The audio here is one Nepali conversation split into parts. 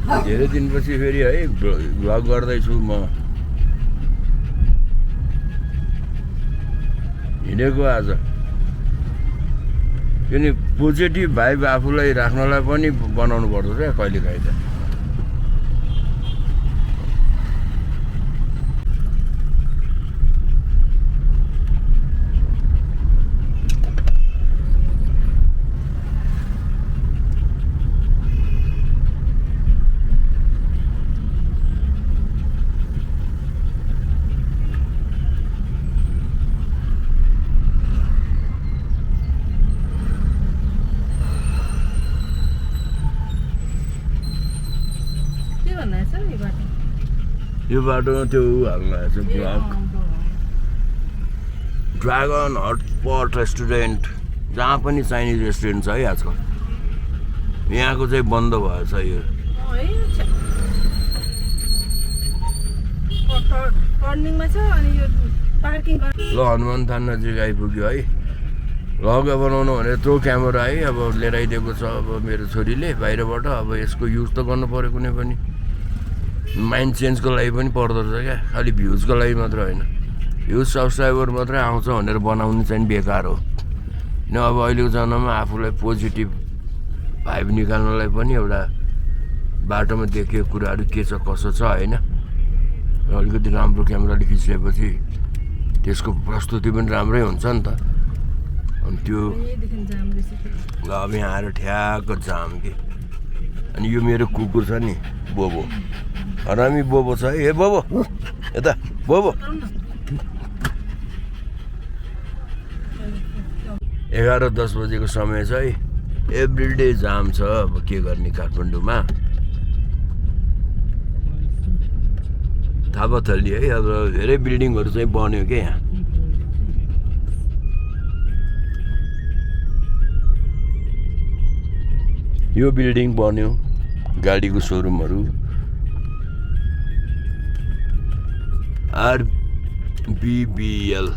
धेरै दिनपछि फेरि है भ्लग गर्दैछु म। हिँडेको आज किन पोजिटिभ भाइब आफूलाई राख्नलाई पनि बनाउनु पर्दो क्या कहिलेकाहीँ त। यो बाटोमा त्यो हाल्नु छ ब्लक ड्रागन हटपट रेस्टुरेन्ट, जहाँ पनि चाइनिज रेस्टुरेन्ट छ है आजकल। यहाँको चाहिँ बन्द भएछ यो। ल हनुमान थान नजिक आइपुग्यो है। भ्लग बनाउनु भने यत्रो क्यामेरा है अब लिएर आइदिएको छ अब मेरो छोरीले बाहिरबाट। अब यसको युज त गर्नु पर्यो कुनै पनि, माइन्ड चेन्जको लागि पनि पर्दो रहेछ क्या, खालि भ्युजको लागि मात्र होइन। भ्युज सब्सक्राइबर मात्रै आउँछ भनेर बनाउनु चाहिँ बेकार हो। न अब अहिलेको जमानामा आफूलाई पोजिटिभ भाइब निकाल्नलाई पनि एउटा बाटोमा देखिएको कुराहरू के छ कसो छ होइन। अलिकति राम्रो क्यामेराले खिचिएपछि त्यसको प्रस्तुति पनि राम्रै हुन्छ नि त। अनि त्यो अब यहाँ आएर ठ्याक्क जाम कि। अनि यो मेरो कुकुर छ नि बोबो, हरामी बोबो छ है। हे बोबो यता बोबो। 11:10 बजेको समय छ है। एभ्रिडे जाम छ। अब के गर्ने काठमाडौँमा थापाथली है। अब धेरै बिल्डिङहरू चाहिँ बन्यो क्या यहाँ। यो बिल्डिङ बन्यो, गाडीको सोरुमहरू। RBBL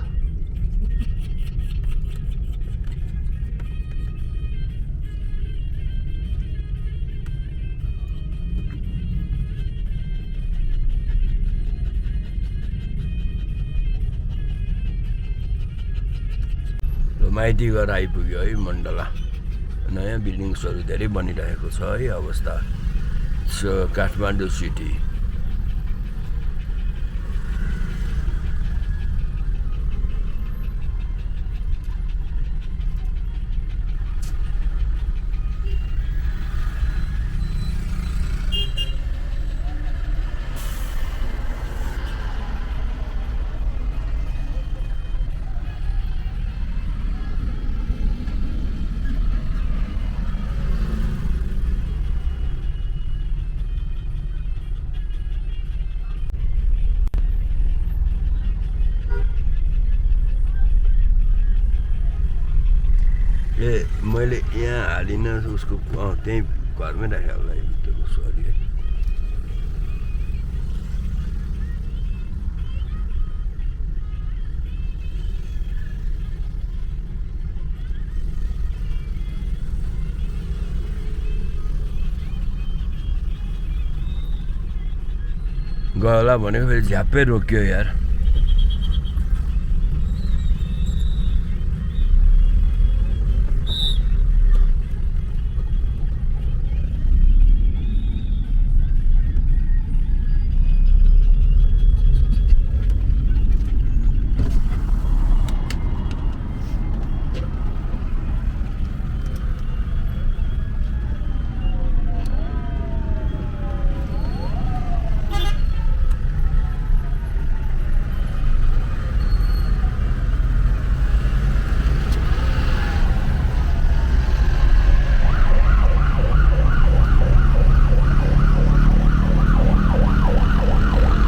माइती घर आइपुग्यो है मण्डला। नयाँ बिल्डिङ्सहरू धेरै बनिरहेको छ है अवस्था काठमाडौँ सिटी। ए मैले यहाँ हालिनँ उसको त्यहीँ घरमै राखेँ होला भित्रको सरी है। गयो होला भनेको फेरि झ्याप्पै रोक्यो यार।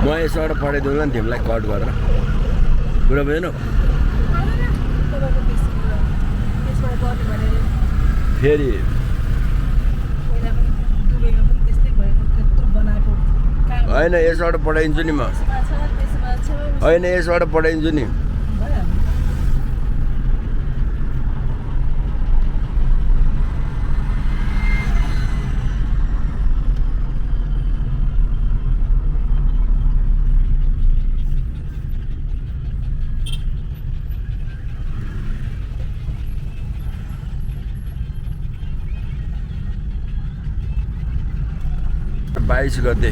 म यसबाट पठाइदिउँला नि तिमीलाई कट गरेर, कुरा बुझेनौ? फेरि होइन यसबाट पठाइदिन्छु नि म। होइन यसबाट पठाइदिन्छु नि। 22 गते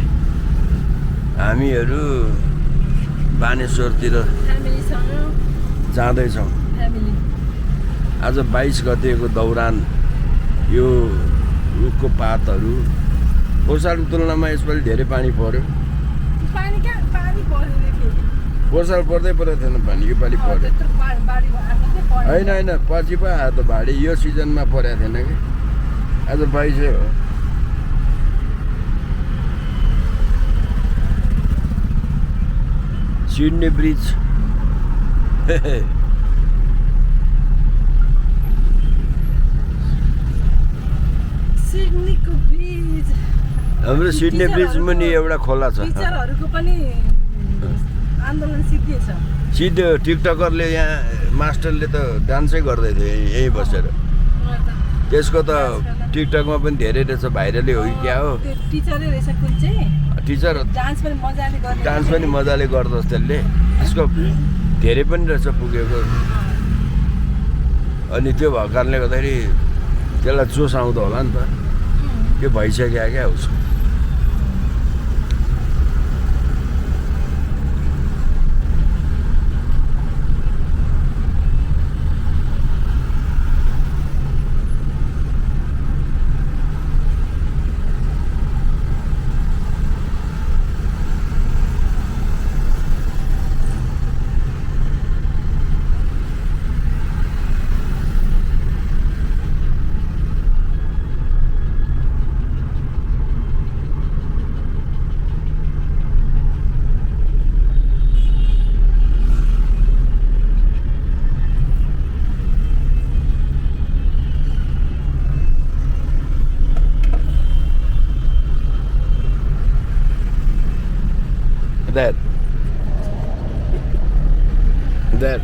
हामीहरू बानेश्वरतिर जाँदैछौँ। आज 22 गतेको दौरान यो रुखको पातहरू पोहोर सालको तुलनामा यसपालि धेरै पानी पर्यो। पोहोर साल पर्दै परेको थिएन पानी, योपालि पर्यो। होइन पछि पो आयो त भाडी, यो सिजनमा परेको थिएन कि। आज 22 हो। सिडनी ब्रिज हाम्रो सिडनी ब्रिज मुनि एउटा खोला छ। सिधो टिकटकरले यहाँ मास्टरले त डान्सै गर्दै थियो यहीँ बसेर। त्यसको त टिकटकमा पनि धेरै रहेछ, भाइरलै हो कि क्या हो। टिचर डान्स पनि मजाले गर्दछ त्यसले। त्यसको धेरै पनि रहेछ पुगेको। अनि त्यो भएको कारणले गर्दाखेरि त्यसलाई जोस आउँदो होला नि त। त्यो भइसक्यो क्या उसको। That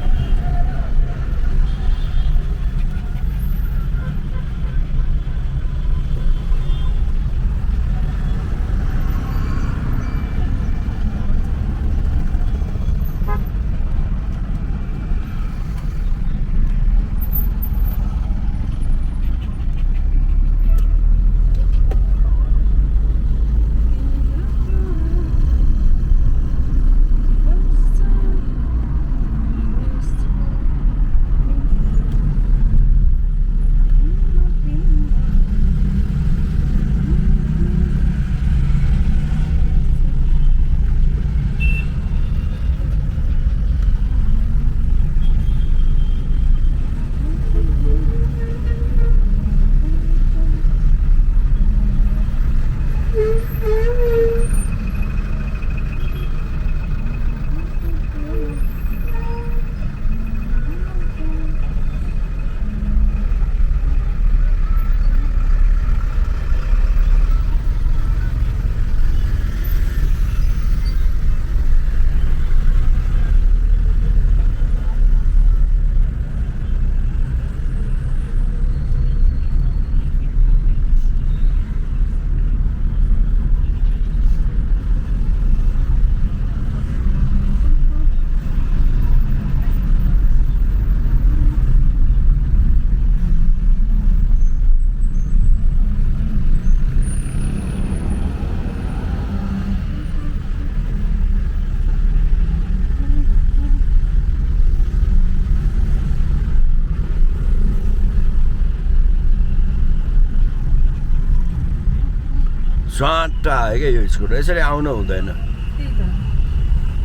स्वाट आयो क्या यो स्कुटर। यसरी आउनु हुँदैन।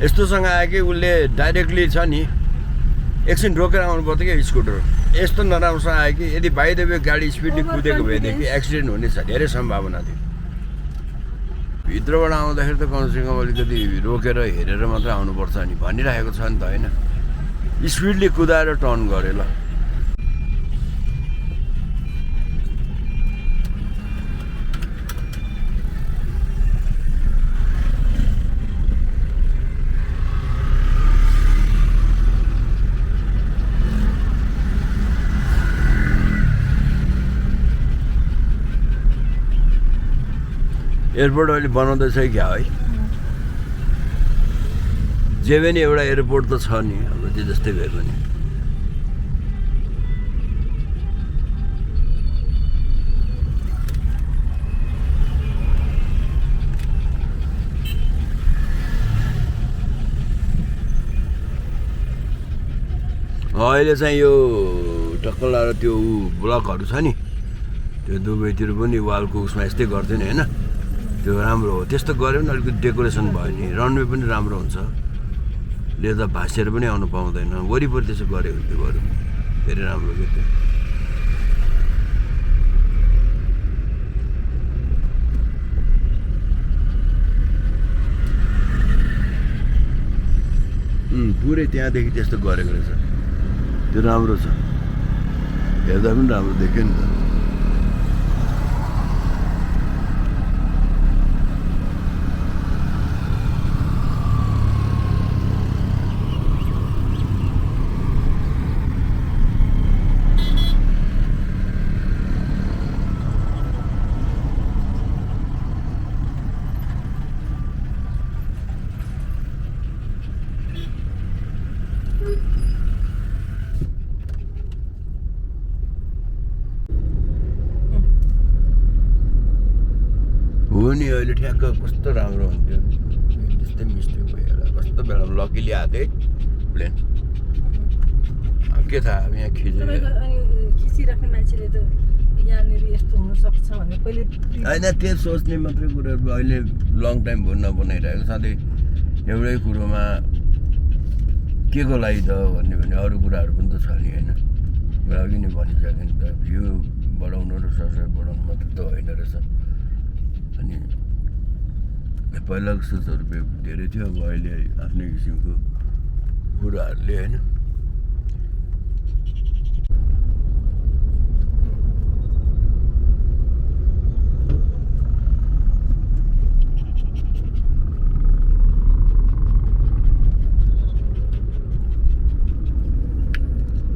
यस्तोसँग आयो कि उसले डाइरेक्टली छ नि एकछिन रोकेर आउनु पर्थ्यो क्या स्कुटर। यस्तो नराम्रोसँग आयो कि यदि बाई द वे गाडी स्पिडली कुदेको भएदेखि एक्सिडेन्ट हुने धेरै सम्भावना थियो। भित्रबाट आउँदाखेरि त कमसेकम अलिकति रोकेर हेरेर मात्रै आउनुपर्छ नि भनिरहेको छ नि त। होइन स्पिडली कुदाएर टर्न गरे ल। एयरपोर्ट अहिले बनाउँदैछ क्या है। जे पनि एउटा एयरपोर्ट त छ नि, अब त्यो जस्तै भए पनि। अहिले चाहिँ यो टक्क लाएर त्यो ब्लकहरू छ नि त्यो दुबईतिर पनि वालको उसमा यस्तै गर्थ्यो नि होइन त्यो राम्रो हो त्यस्तो गऱ्यो भने अलिकति डेकोरेसन भयो नि रनवे पनि राम्रो हुन्छ लेदा भाँसिएर पनि आउनु पाउँदैन वरिपरि त्यसो गऱ्यो भने त्यो बरु धेरै राम्रो के त्यो पुरै त्यहाँदेखि त्यस्तो गरेको रहेछ त्यो राम्रो छ हेर्दा पनि राम्रो देख्यो नि त हो नि अहिले ठ्याक्क कस्तो राम्रो हुन्थ्यो त्यस्तै मिस्टेक भयो होला कस्तो बेलामा लकीले आएको थियो प्लेन अब के थाहा अब यहाँ खिचिराख्ने मान्छेले त यहाँनिर यस्तो हुनसक्छ भने पहिले होइन त्यो सोच्ने मात्रै कुरोहरू अहिले लङ टाइम भन्न नबनाइरहेको सधैँ एउटै कुरोमा के को लागि त भन्ने भने अरू कुराहरू पनि त छ नि होइन अघि नै भनिसक्यो नि त भ्यू बढाउनु र सरसर बढाउनु मात्रै त होइन रहेछ अनि पहिलाको सोचहरू धेरै थियो अब अहिले आफ्नै किसिमको कुराहरूले होइन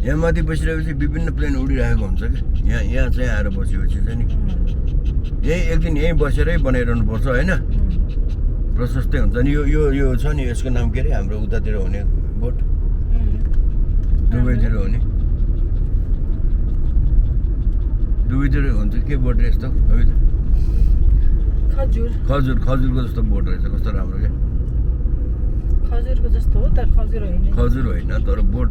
यहाँ माथि बसिरहेपछि विभिन्न प्लेन उडिरहेको हुन्छ क्या यहाँ चाहिँ आएर बसेपछि चाहिँ नि यही एक दिन यहीँ बसेरै बनाइरहनु पर्छ होइन प्रशस्तै हुन्छ नि यो छ नि यसको नाम के अरे हाम्रो उतातिर हुने बोट दुबईतिर हुने दुबईतिर हुन्छ के बोट रहेछ त खजुरको जस्तो बोट रहेछ कस्तो राम्रो क्या खजुरको जस्तो हो तर खजुर होइन तर बोट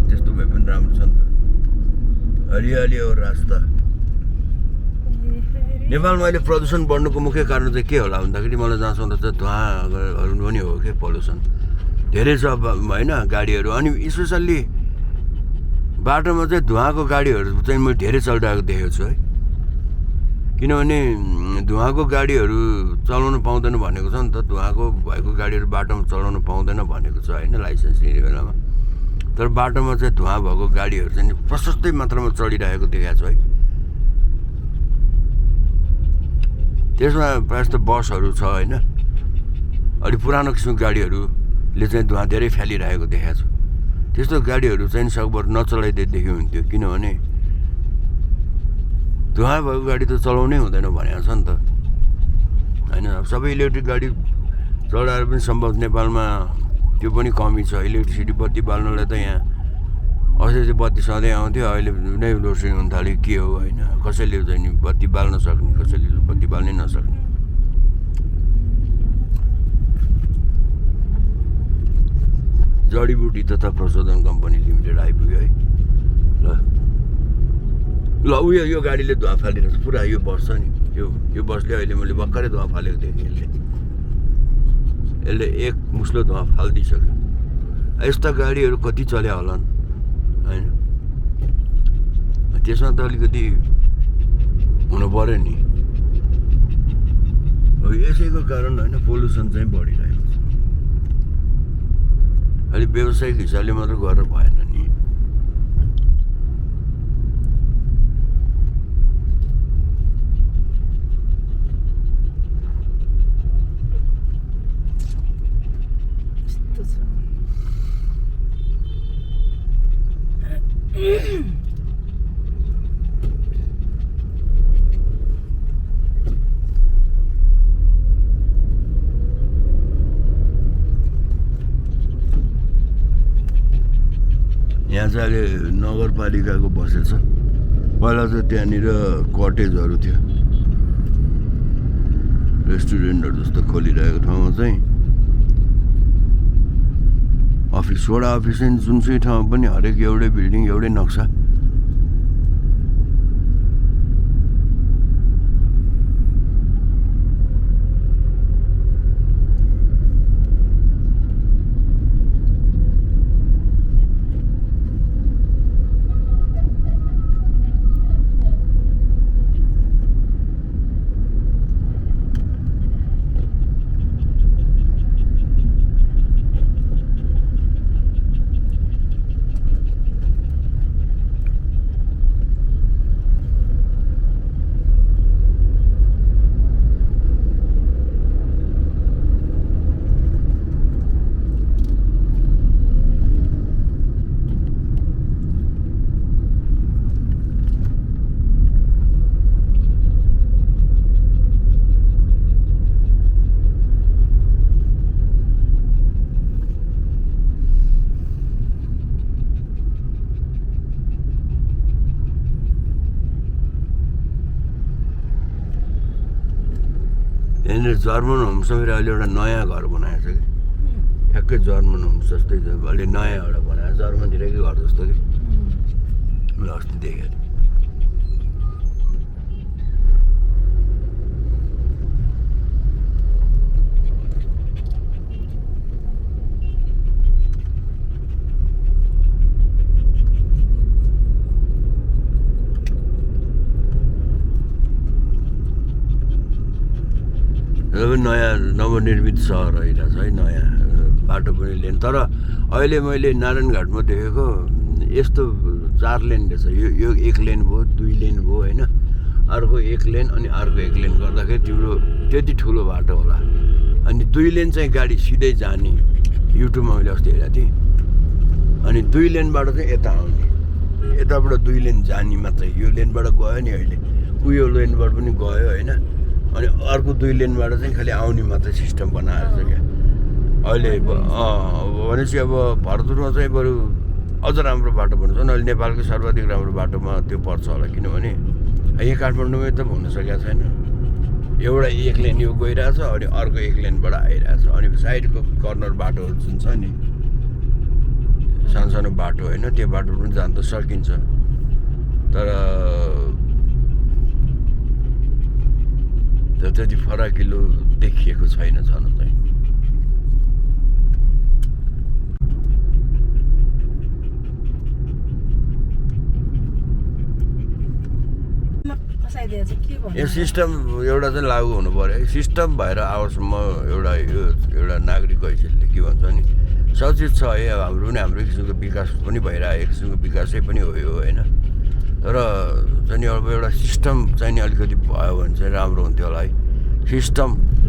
त्यस्तो भए पनि राम्रो छ नि त हरियाली और रास्ता नेपालमा अहिले प्रदूषण बढ्नुको मुख्य कारण चाहिँ के होला भन्दाखेरि मलाई जहाँसम्म चाहिँ धुवाँहरू पनि हो कि पल्युसन धेरै छ होइन गाडीहरू अनि स्पेसल्ली बाटोमा चाहिँ धुवाँको गाडीहरू चाहिँ मैले धेरै चलिरहेको देखेको छु है किनभने धुवाँको गाडीहरू चलाउनु पाउँदैन भनेको छ नि त धुवाँको भएको गाडीहरू बाटोमा चलाउनु पाउँदैन भनेको छ होइन लाइसेन्स लिने बेलामा तर बाटोमा चाहिँ धुवाँ भएको गाडीहरू चाहिँ प्रशस्तै मात्रामा चलिरहेको देखाएको छु है त्यसमा प्रायः जस्तो बसहरू छ होइन अलि पुरानो किसिमको गाडीहरूले चाहिँ धुवाँ धेरै फ्यालिरहेको देखाएको छु त्यस्तो गाडीहरू चाहिँ सकभर नचलाइदिएदेखि हुन्थ्यो किनभने धुवाँ भएको गाडी त चलाउनै हुँदैन भनेको छ नि त होइन अब सबै इलेक्ट्रिक गाडी चलाएर पनि सम्भव नेपालमा त्यो पनि कमी छ इलेक्ट्रिसिटी बत्ती बाल्नलाई त यहाँ अस्ति चाहिँ बत्ती सधैँ आउँथ्यो अहिले नै लोडसेडिङ हुन थाल्यो के हो होइन कसैले चाहिँ नि बत्ती बाल्न सक्ने कसैले बत्ती बाल्नै नसक्ने जडीबुटी तथा प्रशोधन कम्पनी लिमिटेड आइपुग्यो है ल यो गाडीले धुवा फालिरहेको छ पुरा यो बस छ नि यो बसले अहिले मैले भर्खरै धुवा फालेको थिएँ यसले एक मुस्लो धुवा फालिदिइसक्यो यस्ता गाडीहरू कति चल्या होलान् होइन त्यसमा त अलिकति हुनु पऱ्यो नि हो यसैको कारण होइन पोल्युसन चाहिँ बढिरहेको छ अलि व्यावसायिक हिसाबले मात्र गरेर भएन नि यहाँ चाहिँ अहिले नगरपालिकाको बसेछ पहिला चाहिँ त्यहाँनिर कटेजहरू थियो रेस्टुरेन्टहरू जस्तो खोलिरहेको ठाउँमा चाहिँ अफिस वडा अफिस चाहिँ जुनसुकै ठाउँमा पनि हरेक एउटै बिल्डिङ एउटै नक्सा यहाँनिर जर्मन होम्स मेरो अहिले एउटा नयाँ घर बनाएको छ कि ठ्याक्कै जर्मन होम्स जस्तै अहिले नयाँ एउटा बनाएको जर्मनतिरकै घर जस्तो कि मैले अस्ति देखेँ नयाँ नवनिर्मित सहर आइरहेछ है नयाँ बाटो पनि लेन तर अहिले मैले नारायणघाटमा देखेको यस्तो 4 लेन रहेछ यो 1 लेन भयो 2 लेन भयो होइन अर्को 1 लेन अनि अर्को 1 लेन गर्दाखेरि तिम्रो त्यति ठुलो बाटो होला अनि 2 लेन चाहिँ गाडी सिधै जाने युट्युबमा मैले अस्ति हेरेको थिएँ अनि 2 लेनबाट चाहिँ यता आउने यताबाट 2 लेन जाने मात्रै यो लेनबाट गयो नि अहिले उयो लेनबाट पनि गयो होइन अनि अर्को 2 लेनबाट चाहिँ खालि आउने मात्रै सिस्टम बनाएको छ क्या अहिले भनेपछि अब भरतपुरमा चाहिँ बरु अझ राम्रो बाटो बन्छ अहिले नेपालको सर्वाधिक राम्रो बाटोमा त्यो पर्छ होला किनभने यहाँ काठमाडौँमै त हुन सकेको छैन एउटा 1 लेन यो गइरहेछ अनि अर्को 1 लेनबाट आइरहेछ अनि साइडको कर्नर बाटोहरू जुन छ नि सानो सानो बाटो होइन त्यो बाटो पनि जान त सकिन्छ तर त्यति फराकिलो देखिएको छैन छन चाहिँ यो सिस्टम एउटा चाहिँ लागू हुनु पर्यो सिस्टम भएर आओस् म एउटा नागरिकको हैसियतले के भन्छ नि सचित छ है अब हाम्रो पनि हाम्रो किसिमको विकास पनि भइरहेको एक किसिमको विकासै पनि हो यो होइन तर चाहिँ अब एउटा सिस्टम चाहिँ अलिकति भयो भने चाहिँ राम्रो हुन्थ्यो होला है सिस्टममा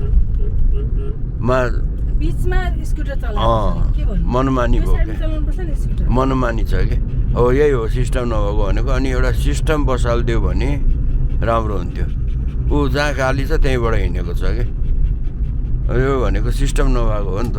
बीचमा स्कुटर चलाउनु मनमानी भयो क्या मनमानी छ कि अब यही हो सिस्टम नभएको भनेको अनि एउटा सिस्टम बसालिदियो भने राम्रो हुन्थ्यो ऊ जहाँ खाली छ त्यहीँबाट हिँडेको छ कि यो भनेको सिस्टम नभएको हो नि त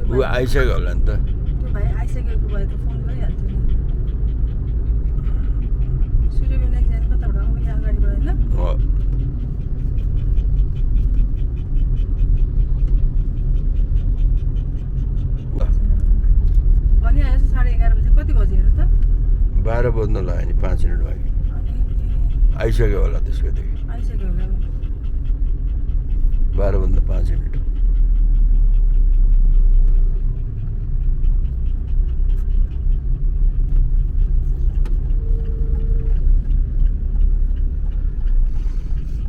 ऊ आइसक्यो होला नि त त्यो भाइ आइसकेको भए त फोन गरिहाल्थ्यो नि सूर्यबिना जाने कताबाट आउँ यहाँ अगाडिबाट होइन भनिहाल्छ 11:30 बजे कति बजे हेर्नु त 12 बज्न लाग्यो नि 5 मिनट भयो आइसक्यो होला त्यसकोदेखि आइसक्यो होला 12 बज्न 5 मिनट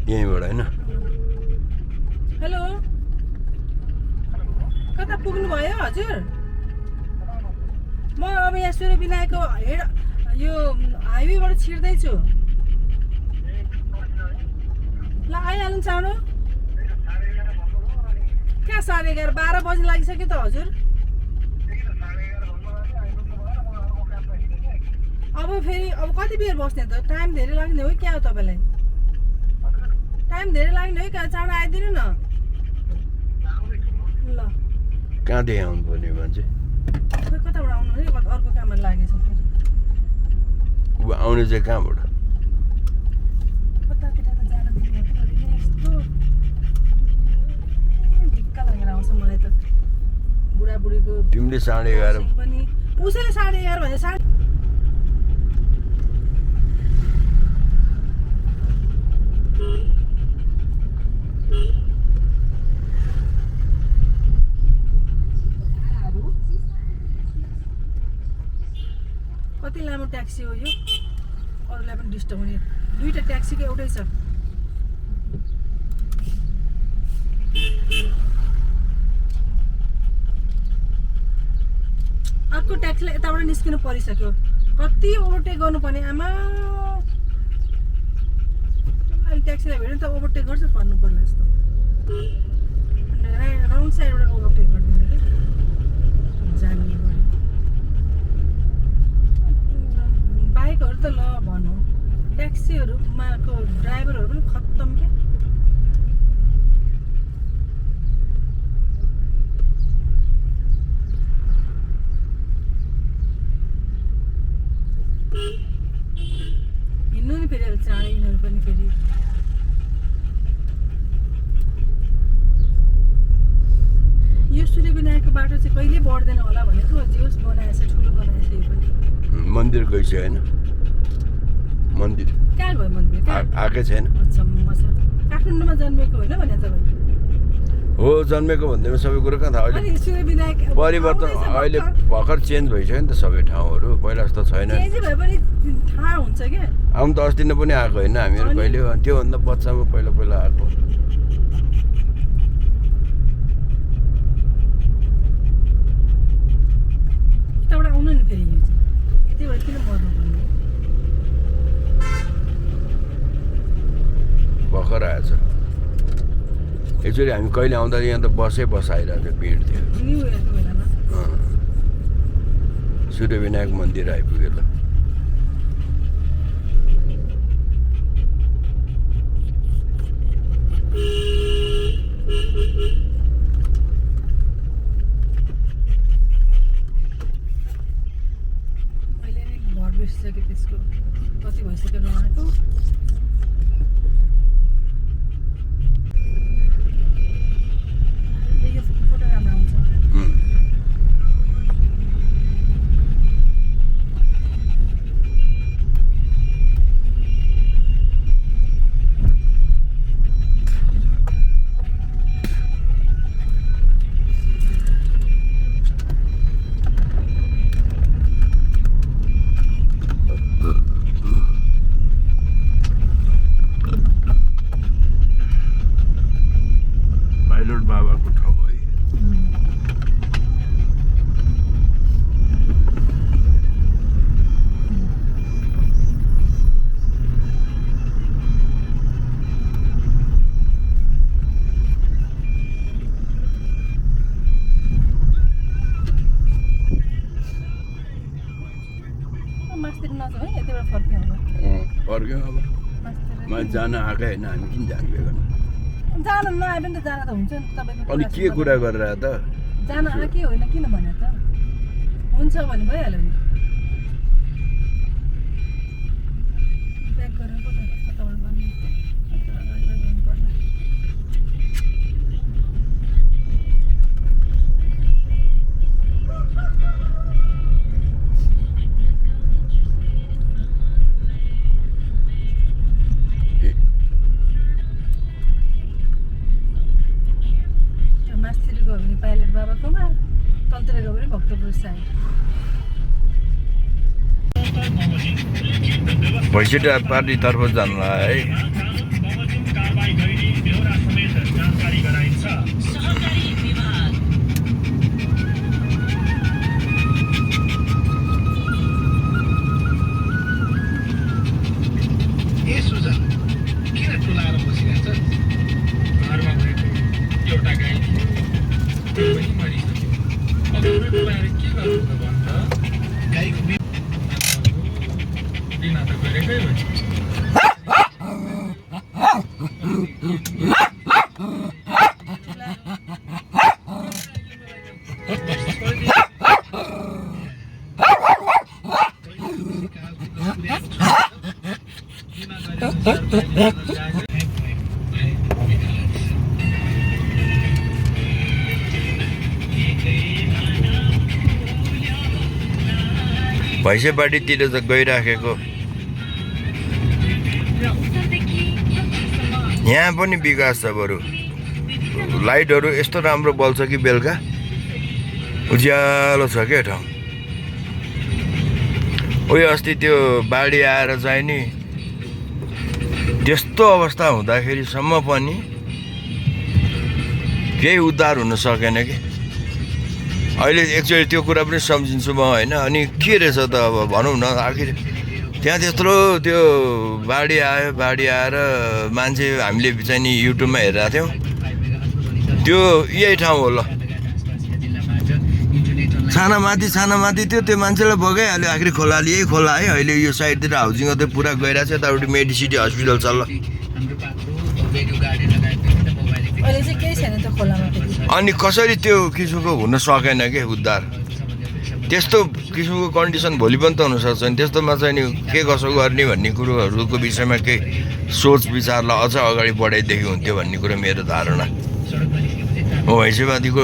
यहीँबाट होइन हेलो कता पुग्नु भयो हजुर म अब यहाँ सूर्यविनायकको यो हाइवेबाट छिर्दैछु ल आइहाल्नु चाँडो कहाँ 11:30 12 बजी लागिसक्यो त हजुर अब फेरि अब कति बेर बस्ने त टाइम धेरै लाग्ने हो क्या हो तपाईँलाई टाइम धेरै लाग्ने हो क्या चाँडो आइदिनु न ल ल कहाँदेखि आउनु पर्ने मान्छे खोइ कताबाट आउनु है अर्को काममा लागेछ फेरि ऊ आउने चाहिँ कहाँबाट कतातिर त जान दिनु यस्तो ढिक्का लागेर आउँछ मलाई त बुढाबुढीको तिमीले 11:30 पनि उसैले 11:30 भने कति लामो ट्याक्सी हो यो अरूलाई पनि डिस्टर्ब हुने दुईटा ट्याक्सीको एउटै छ अर्को ट्याक्सीलाई यताबाट निस्किनु परिसक्यो कति ओभरटेक गर्नुपर्ने आमा अहिले ट्याक्सीलाई भेट्यो नि त ओभरटेक गर्छ भन्नु पर्ला जस्तो रङ साइडबाट ओभरटेक गरिदिनु कि जाने बाइकहरू त ल भनौँ ट्याक्सीहरूमाको ड्राइभरहरू पनि खत्तम क्या हिँड्नु नि फेरि अब चाँडै यिनीहरू पनि फेरि यो सूर्यविनायकको बाटो चाहिँ कहिले बढ्दैन होला भनेको जेहोस् बनाएछ ठुलो बनाएछ यो पनि मन्दिर गइसक्यो होइन मन्दिर कहाँ भयो मन्दिर आएकै छैन अचम्म छ काठमाडौँमा जन्मेको होइन भने तपाईँ हो जन्मेको भन्दैमा सबै कुरो कहाँ थाहा अहिले अनि सूर्यविनायक परिवर्तन अहिले भर्खर चेन्ज भइसक्यो नि त सबै ठाउँहरू पहिला जस्तो छैन चेन्ज भए पनि थाहा हुन्छ क्या आउनु त अस्ति नै पनि आएको होइन हामीहरू कहिले त्योभन्दा बच्चामा पहिला पहिला आएको यताबाट आउनु नि फेरि यो चाहिँ यति भएर किन मर्नु पर्ने भर्खर आएछ एक्चुअली हामी कहिले आउँदा यहाँ त बसै आइरहेको थियो भिड थियो न्यु इयरको बेलामा सूर्यविनायक मन्दिर आइपुग्यो ल अहिले नै घर बिर्सिसक्यो त्यसको कति भइसक्यो नआएको यो फोटो राम्रो आउँछ पाइलट बाबाको ठाउँ है मास्तिर नजाउँ है यतिबाट फर्क्यौँ होला फर्क्यौँ अब मास्तिर म जान आएकै होइन हामी किन जानु बेगर्नु जान नआए पनि त जान त हुन्छ नि तपाईँको अनि के कुरा गरेर त जान आएकै होइन किन भने त हुन्छ भने भइहाल्यो नि ब्याक गरेर पो त कताबाट गर्नु पर्ला मास्तिर गयो भने पाइलट बाबाकोमा तलतिर गयो भने भक्तपुर साइड भैँसीटा पार्टीतर्फ जानुला है भैँसेपाटीतिर त गइराखेको यहाँ पनि विकास छ बरु लाइटहरू यस्तो राम्रो बल्छ कि बेलुका उज्यालो छ क्या ठाउँ उयो अस्ति त्यो बाढी आएर चाहिँ नि त्यस्तो अवस्था हुँदाखेरिसम्म पनि केही उद्धार हुन सकेन कि अहिले एक्चुअली त्यो कुरा पनि सम्झिन्छु म होइन अनि के रहेछ त अब भनौँ न आखिर त्यहाँ त्यत्रो त्यो बाढी आएर मान्छे हामीले चाहिँ नि युट्युबमा हेरेको थियौँ त्यो यही ठाउँ हो ल छानामाथि थियो त्यो मान्छेलाई बगाइहाल्यो आखिर खोलाले यही खोला है अहिले यो साइडतिर हाउसिङ त पुरा गइरहेको छ यतापट्टि मेडिसिटी हस्पिटल छ ल अनि कसरी त्यो किसिमको हुन सकेन के उद्धार त्यस्तो किसिमको कन्डिसन भोलि पनि त हुनसक्छ नि त्यस्तोमा चाहिँ नि के कसो गर्ने भन्ने कुरोहरूको विषयमा केही सोच विचारलाई अझ अगाडि बढाइदिएको हुन्थ्यो भन्ने कुरो मेरो धारणा भैँसेपाटीको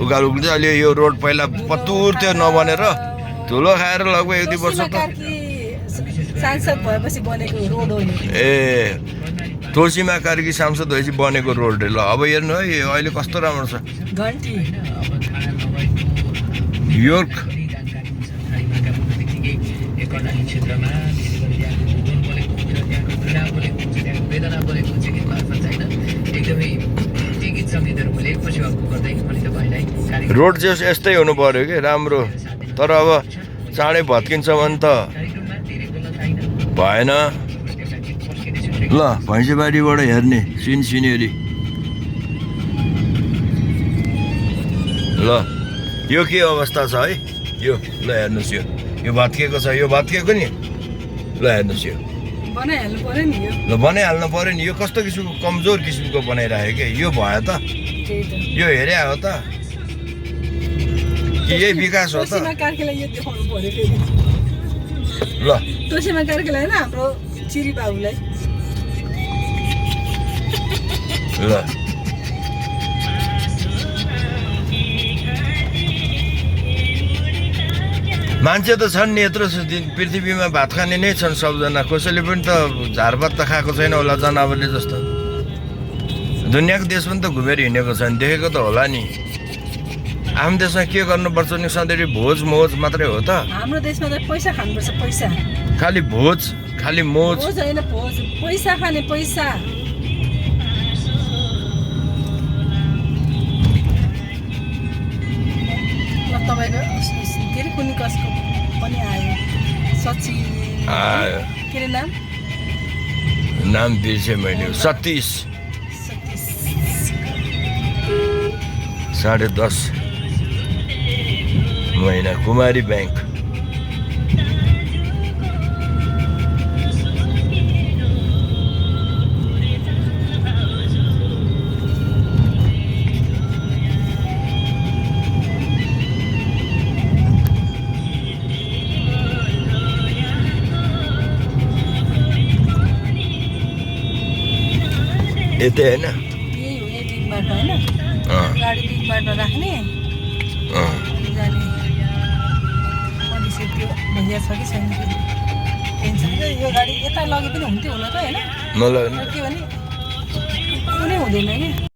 उकालो चाहिँ अहिले यो रोड पहिला पत्तुर थियो नबनेर धुलो खाएर लगभग 1-2 वर्ष त ए तोसीमा कार्की सांसद भएपछि बनेको रोड ल अब हेर्नु है अहिले कस्तो राम्रो छ योर्क रोड चाहिँ यस्तै हुनु पर्यो कि राम्रो तर अब चाँडै भत्किन्छ भने त भएन ल भैँसेपाटीबाट हेर्ने सिनेरी ल यो के अवस्था छ है यो ल हेर्नुहोस् यो भत्किएको छ यो भत्किएको नि ल हेर्नुहोस् यो ल बनाइहाल्नु पर्यो नि यो कस्तो किसिमको कमजोर किसिमको बनाइराख्यो क्या यो भयो त यो हेरे हो त कि यही विकास हो त ल तोसीमा कार्कीलाई होइन हाम्रो चिरी बाबुलाई ल मान्छे त छन् नि यत्रो पृथ्वीमा भात खाने नै छन् सबजना कसैले पनि त झारपात त खाएको छैन होला जनावरले जस्तो दुनियाँको देश पनि त घुमेर हिँडेको छ नि देखेको त होला नि आफ्नो देशमा के गर्नुपर्छ नि सधैँ भोज मोज मात्रै हो त हाम्रो देशमा त पैसा खानुपर्छ पैसा खालि भोज खालि मोज होइन भोज पैसा खाने पैसा तपाईँको के अरे कुनै कसको पनि आयो सचिन आयो के अरे नाम बिर्सेँ मैले 37 10.5 महिना कुमारी ब्याङ्क यतै होइन यही हो यही टिमबाट होइन गाडी टिमबाट राख्ने जाने मनिषी त्यो भैया छ कि छैन टेन्सन यो गाडी यता लगे पनि हुन्थ्यो होला त होइन मलाई के भने कुनै हुँदैन कि